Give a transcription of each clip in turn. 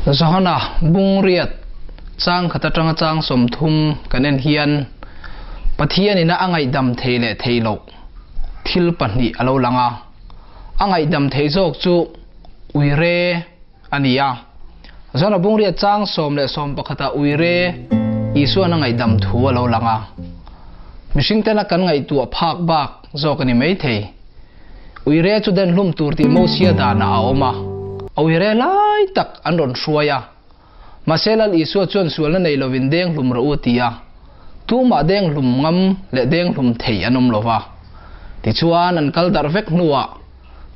Johana bungriat chang khat atanga chang 30 kan en hian Pathian ina a ngaihdam thei leh thei loh thil pahnih a lo lang a. A ngaihdam thei zawk chu uire a ni a. Johana bungriat chang 11 ah uire Isuan a ngaihdam thu a lo lang a. Mihring tena kan ngaihtuah phak bak zawk a ni mai thei. Uire chu den hlum tur tih Mosia danah a awm a, a uire lai tak an rawn hruai a. Mahse Lal Isua chuan sualna nei lovin deng hlum rawh u ti a, tumah deng hlum ngam leh deng hlum thei an awm lova. Tichuan an kal darh vek hnuah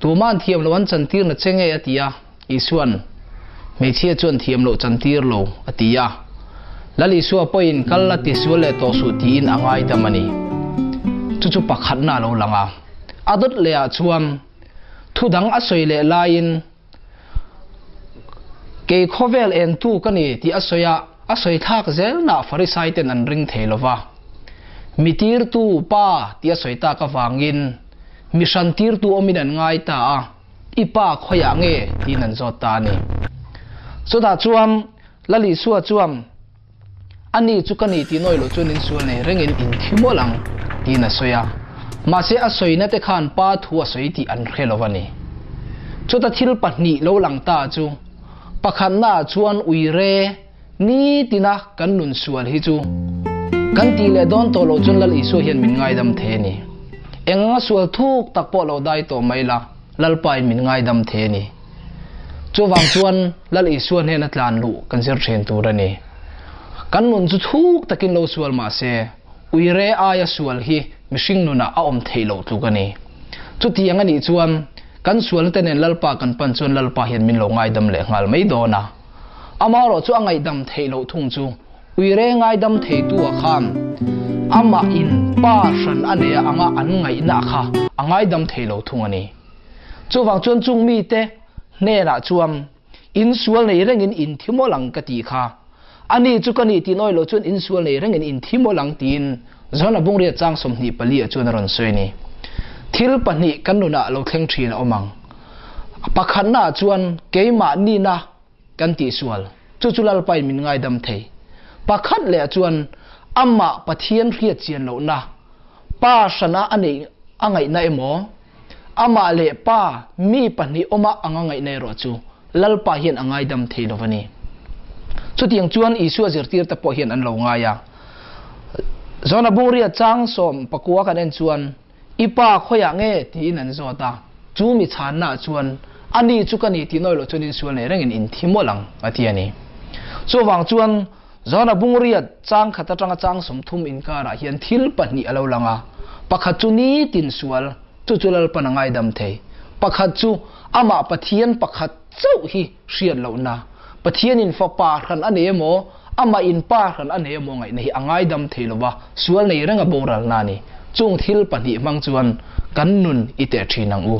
tumah an thiam lo an chantir na che nge a ti a, Isuan hmeichhia chuan thiam loh chantir lo a ti a. Lal Isua pawhin kal la ti sual leh tawh suh tiin a ngaidam a ni. Chu chu pakhatna a lo lang a. A dawt lehah chuan thu dang a sawi leh laiin Kei khawvel entu ka ni tih a sawi a, a sawi thlak zelnah Farisai ten an ring thei lo va. Mi tirtu pa tih a sawi tak avangin mi hran tirtu awmin an ngai ta a, I pa khawiah nge? tiin an zawt ta a ni. Chutah chuan Lal Isua chuan, Ani chu ka ni tih nawi loh chuan insual nei rengin in thi mawlh ang, tiin a sawi a. Mahse a sawina te khan pa thu a sawi tih an hre lo a ni. Chuta thil pahnih lo lang ta chu, pakhatnaah chuan uire nitina kan nun sual hi chu kan tih leh dawn tawh loh chuan Lal Isua hian min ngaidam thei a ni. Eng anga sual thuk tak pawh lo dai tawh mai la, Lalpain min ngaidam thei a ni. Chuvang chuan Lal Isua hnena tlan luh kan zir thin tur a ni. Kan nun chu thuk takin lo sual mah se, uire aia sual hi mihring nunah a awm theih loh tluk a ni. Chutiang a nih chuan kan sualna te nen Lalpa kan pan chuan Lalpa hian min lo ngaidam leh nghal mai dawn a. Amaherawh chu a ngaihdam theih loh thung chu uire ngaidam theitu ah khan amah in pa hran a nei a anga an ngaihna kha a ngaidam thei lo thung a ni. Chuvang chuan chung mite hnenah chuan insual nei rengin in thi mawlh ang ka tih kha. Ani chu ka ni tih nawi loh chuan insual nei rengin in thi mawlh ang tiin Johana Bungriat chang 24 ah chuan a rawn sawi a ni. Thil pahnih kan nunah lo thleng thin a awm ang. Pakhatnaah chuan keimah nihna kan tihsual, chu chu Lalpain min ngaidam thei. Pakhat leh ah chuan amah Pathian hriat chian lohna, Pa hrana a neih a ngaihna emaw, Amah leh Pa mi pahnih awma anga ngaihna erawh chu Lalpa hian a ngaidam thei lo a ni. Chutiang chuan Isua zirtirte pawh hian an lo ngai a. Johna Bungria chang 19 kan en chuan, I Pa khawiah nge? tiin an zawt a. Chu mi chhannaah chuan, Ani chu ka ni tih nawi loh chuan insual nei rengin in thi mawlh ang, a ti a ni. Chuvang chuan Johna Bungria chang khat atanga chang 30 inkarah hian thil pahnih a lo lang a. Pakhat chu nitin sual, chu chu Lalpan a ngaidam thei. Pakhat chu amah Pathian pakhat chauh hi hriat lohna, Pathianin fapa hran a nei emaw, amah in pa hran a nei emaw ngaihna hi a ngaidam thei lova, sual nei renga boralna a ni. Chung thil pahnih hmang chuan kan nun i teh thin ang u.